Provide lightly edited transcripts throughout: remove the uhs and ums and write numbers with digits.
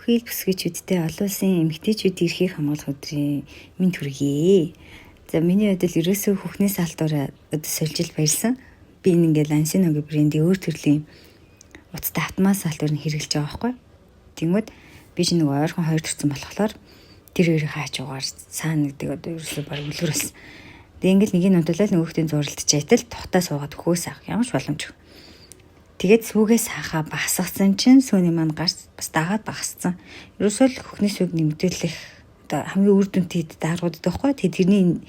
Бүхий л бүсгүйчүүдтэй олон улсын эмэгтэйчүүд эрхийг хамгаалах өдрийн мэнд хүргэе. За, миний хувьд л ерөөсөө хөхний саалтуур одоо сольжил баярлсан. Би энэ ингээд Lansinoh гийн брендийн өөр төрлийн утастай автомат саалтуур нь хэрэглэж байгаа байхгүй. Тэнгүүд би чинь нөгөө ойрхон хоёр төрсэн болохоор тэр хоёрын хаачуугаар цаана гэдэг одоо ерөөсөө баг үлгэр болсон. Тэгээ ингээл нэгийг унтуулаад нөгөөхдийн зуралдж байтал тухтаа суугаад хөхөөс авах ямар ч боломжгүй. Тэгээд сүүгээ саахаа багасгасан чинь сүүний маань гарц бас дагаад багассан. Ерөөсөө л хөхний сүүг нэмэгдүүлэх одоо хамгийн үр дүнтэй даргууд байхгүй. Тэгээд тэрний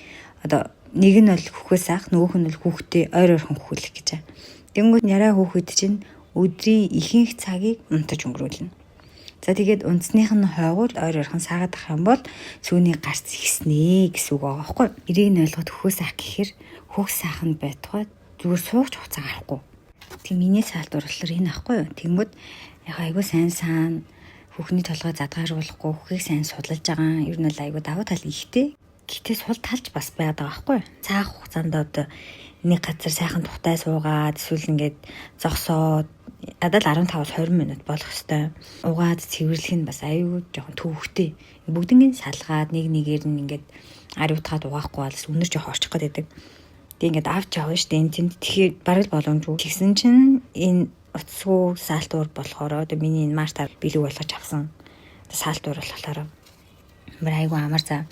одоо нэг нь бол хөхөө саах, нөгөөх нь бол хүүхдээ ойр ойрхон хөхүүлэх гэж байгаа. Тэнгүүд яраа хүүхэд чинь өдрийн ихэнх цагийг унтаж өнгөрүүлнэ. За, тэгээд унтсных нь хойгуур ойр ойрхон саагаад ах юм бол сүүний гарц ихснэ гэсэн үг байгаа байхгүй. Эрийг нь ойлгоход хөхөө саах гэхээр хөх сааханд байтугай зүгээр суугч хугацаа гарахгүй. Тэг миний саалтуур болохоор энэ ахгүй юу. Тэнгүүд яг айгу сайн саан, хүүхний толгой задгааруулахгүй, хүүхийг сайн судалж байгаа. Ер нь бол айгу давуу тал ихтэй. Гэтэ сул талч бас байгаад байгаа байхгүй юу. Цаах хугацаанд одоо нэг газар сайхан тухтай суугаад, эсвэл ингээд зогсоод надад 15-аас 20 минут болох хэвээр. Угаад цэвэрлэх нь бас аюу жоохон төвөгтэй. Бүгднийг салгаад нэг нэгээр нь ингээд ариутгаад угаахгүй бол үнэр жоохон орчих гээд байдаг. Тэг ингээд авч явна шүү дээ. Энэ тэнд тэгэхээр бараг л боломжгүй. Тэгсэн чинь энэ утасгүй саалтуур болохоор одоо миний энэ Марта бэлэг болгож авсан. Саалтуур болохоор мөр айгу амар. За,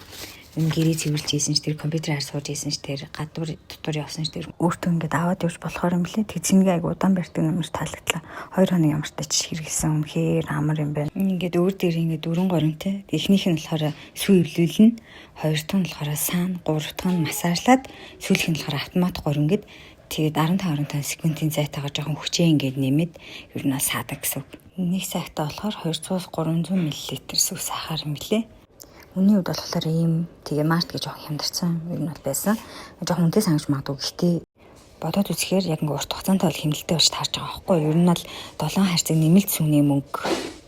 энэ гэрээ цэвэрлж хийсэн ч тэр, компьютер хар сууж хийсэн ч тэр, гадуур дотор явсан ч тэр, өөртөө ингээд аваад явж болохоор юм лээ. Тэг цэнгээ айгу удаан барьдаг юм таалагдлаа. 2 хоног ямартай ч хэрэгэлсэн, үнэхээр амар юм байна. Ингээд өөр дээр ингээд дөрвөн горимтой. Эхнийх нь болохоор сүү эвлүүлнэ. Хоёр дахь нь болохоор саан, гурав дахь нь массажлаад, сүүлийнх нь болохоор автомат горим гээд, тэгээд 15 15 секундын зайтайгаар жоохон хүчээ ингээд нэмээд ер нь саадаг гэсэн үг. Нэг цагтаа болохоор 200-аас 300 мл сүү сахаар юм лээ. Үнийн хувьд болохоор ийм, тэгээ Март гэж жоохон хямдарсан ер нь бол байсан. Жоохон үнэтэй санагч магадгүй. Гэхдээ бодоод үзэхээр яг ингээ урт хугацаанд бол хэмнэлттэй болж таарч байгаа байхгүй юу? Ер нь бол 7 хайрцаг нэмэлт сүүний мөнгө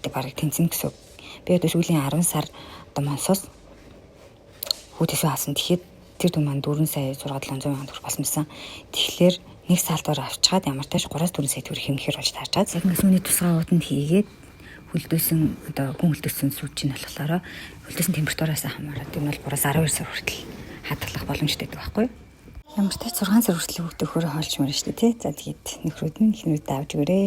тэг бараг тэнцэн гэсэн үг. Би одоо сүүлийн 10 сар одоо монсоос хүүтэсүү хасан. Тэгэхээр тэр дүн маань 4 сая 6 700 мянган төгрөг болсон байсан. Тэгэхээр нэг саалтаар авчгаад ямар тааш 3-4 сая төгрөг хэмнэхээр болж таарч байгаа. Яг ингээ сүүний тусгай ууданд хийгээд хөлдөөсөн, одоо гүн хөлдөөсөн сүү чинь болохоор хөлдөөсөн температураас хамаарат энэ бол 3-12 сар хүртэл хадгалах боломжтой байдаг байхгүй юу? Ямар ч 6 сар хүртэл хүүхдээ хөрө хоолчмаар шүү дээ, тий. За, тэгээд нөхрүүд минь, эхнэрүүдээ авч өгөөрэй.